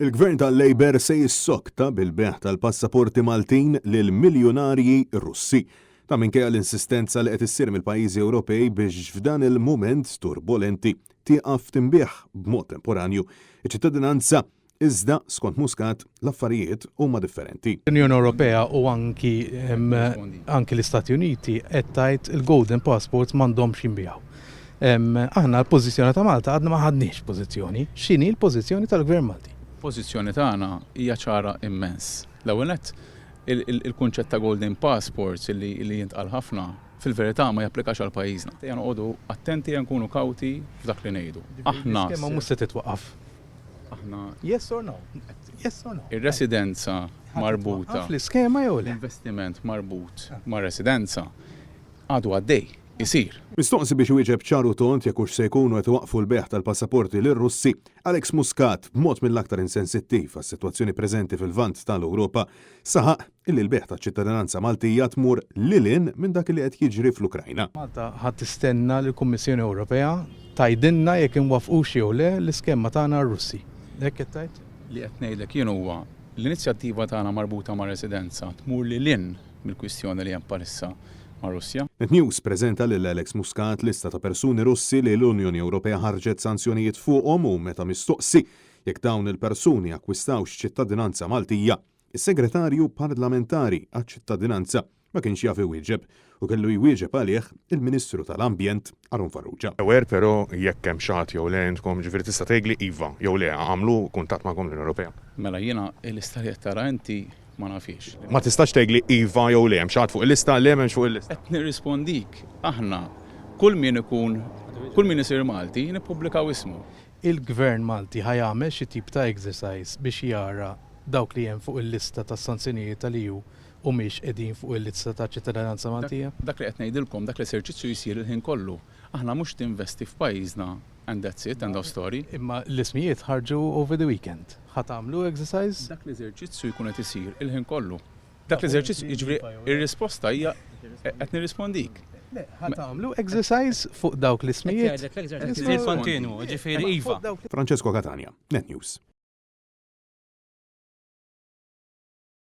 Il-Gvern tal-Labour se jissokta bil-bejgħ tal-passaporti Maltin lil miljunarji Russi. Dan minkejja l-insistenza li qed issir mill-pajjiżi Ewropej biex f'dan il-mument turbolenti tieqaf tinbiegħ b'mod temporanju iċ-ċittadinanza iżda skont Muscat l-affarijiet huma differenti. L-Unjoni Ewropea u anki anki l-Istati Uniti qed tgħid il-golden passports m'għandhomx jinbiegħu. Aħna l-pożizzjoni ta' Malta għadna ma ħadniex pożizzjoni. X'inhi l-pożizzjoni tal-Gvern Malti? Pożizzjoni tagħna hija ċara immens. L-ewwel nett, il-kunċett ta' golden passports li jintqal ħafna, fil-verità ma japplikax għal pajjiżna. Ejja noqogħdu attenti, ejja nkunu kawti f'dak li ngħidu. Aħna. L-iskema mhux se titwaqqaf. Aħna. Yes or no? Yes or no? Ir-residenza marbuta. Titwaqqaf l-iskema jew le? L-investiment marbut mar-residenza għadu għaddej, isir. Mistoqsi biex iwieġeb ċar u tond jekk hux se jkunu qed iwaqqfu l-bejgħ tal-passaporti lir-Russi, Alex Muscat, b'mod mill-aktar insensittiv għas-sitwazzjoni preżenti fil-Lvant tal-Ewropa, saħaq illi l-bejgħ taċ-ċittadinanza Maltija tmur lil hinn minn dak li qed jiġri fl-Ukrajna. Malta ħa tistenna lill-Kummissjoni Ewropea tgħidilna jekk inwaffqux jew le l-iskema tagħna għar-Russi. Hekk qed tgħid? Li qed ngħidlek jien huwa l-inizjattiva tagħna marbuta mar-residenza tmur lil hinn mill-kwistjoni li hemm bħalissa mar-Russja. Net News preżenta lil Alex Muscat lista ta' persuni Russi li l-Unjoni Ewropea ħarġet sanzjonijiet fuqhom u meta mistoqsi jekk dawn il-persuni akkwistawx ċittadinanza Maltija, is-Segretarju Parlamentari għaċ-Ċittadinanza ma kienx jaf iwieġeb u kellu jwieġeb għalih il-Ministru tal-Ambjent Aaron Farrugia. Aware però jekk hemm xi ħadd jew le intkom ġifieri tista' tgħidli iva jew le għamlu kuntatt magħkom l-Unjoni Ewropea? Mela jiena l-lista li qed tara inti Ma nafhiex. Ma tistax tgħidli iva jew le, hemm xi ħadd fuq il-lista, le m'hemmx fuq il-lista. Qed nirrispondik, aħna kull min ikun, kull min isir Malti nippubblikaw ismu. Il-Gvern Malti ħa jagħmel xi tip ta' exercise biex jara dawk li hemm fuq il-lista tas-sanzjonijiet tal-EU humiex qegħdin fuq il-lista ta' ċittadinanza Maltija? Dak li qed ngħidilkom, dak l-eserċizzju jsir il-ħin kollu. Aħna mhux tinvesti f'pajjiżna and that's it, end of story. Imma l-ismijiet ħarġu over the weekend. Ħa tagħmlu exercise? Dak l-eżerċizzju jkun qed isir il-ħin kollu. Dak l-eżerċizzju, jiġifieri r-risposta hija qed nirrispondik. Le, ħa tagħmlu exercise fuq dawk l-ismijiet? Qed jgħidlek l-exercise isir kontinwu, jiġifieri iva. Francesco Catania, Net News.